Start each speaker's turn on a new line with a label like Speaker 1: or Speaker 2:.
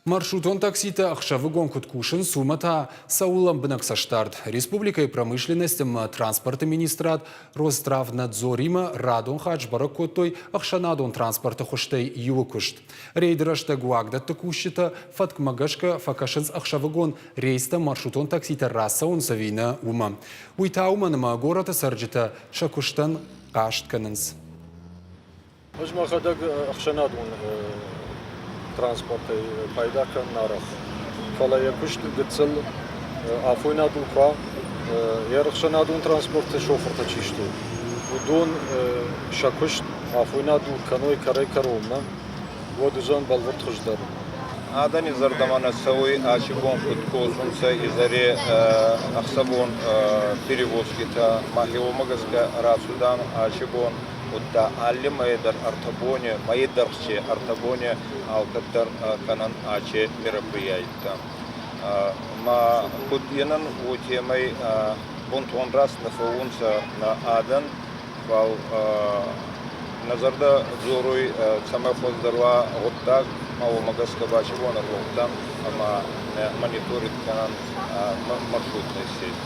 Speaker 1: Маршрутон такситӕ ӕхсӕвыгон куыд кусынц, уымӕ та цӕуы лӕмбынӕг цӕстдард. Республикӕйы промышленность ӕмӕ транспорты министрад Росздравнадзоримӕ радон хатт сбӕрӕг кодтой ӕхсӕнадон транспорты хуызтӕй иуы куыст. Рейды рӕстӕг уагдӕтты кусджытӕ фӕткмӕ гӕсгӕ фӕкӕсынц ӕхсӕвыгон рейстӕ маршрутон такситӕ рацӕуынц ӕви нӕ, уымӕ. Уый та уымӕн ӕмӕ горӕты цӕрджытӕ сӕ куыстӕн хъаст кӕнынц.
Speaker 2: Ӕз мӕхӕдӕг ӕхсӕнадон транспортӕй пайда кӕнын арӕх. Фӕлӕ йӕ куыст гыццыл афойнадыл куы уа, йӕ ӕхсӕнадон транспорты шофыртӕ чи сты, уыдон сӕ куыст афойнадыл кӕной кӕрӕй-кӕронмӕ, уӕд уыдзӕн бӕлвырд хуыздӕр.
Speaker 3: Адӕми зӕрдӕмӕ нӕ цӕуй, аци бон куд косунцӕ изӕри ӕхсӕвон перевозкитӕ. Мӕхе уомӕ гӕсгӕ рацудан аци бон удта алли мӕйи дӕр ӕртӕ бони, мӕйи дӕргъци ӕртӕ бони алкӕддӕр кӕнӕн ачи мероприятитӕ. Ма куд инӕн, уотемӕй бунтон раст нӕ фӕуунцӕ нӕ адӕн, фал нӕ зӕрдӕ дзоруй, цӕмӕй хуӕздӕр уа гъуддаг, ма уомӕ гӕсгӕ ба аци бон ӕрлӕудтан ӕма мониторинг кӕнӕн маршрутный сеть.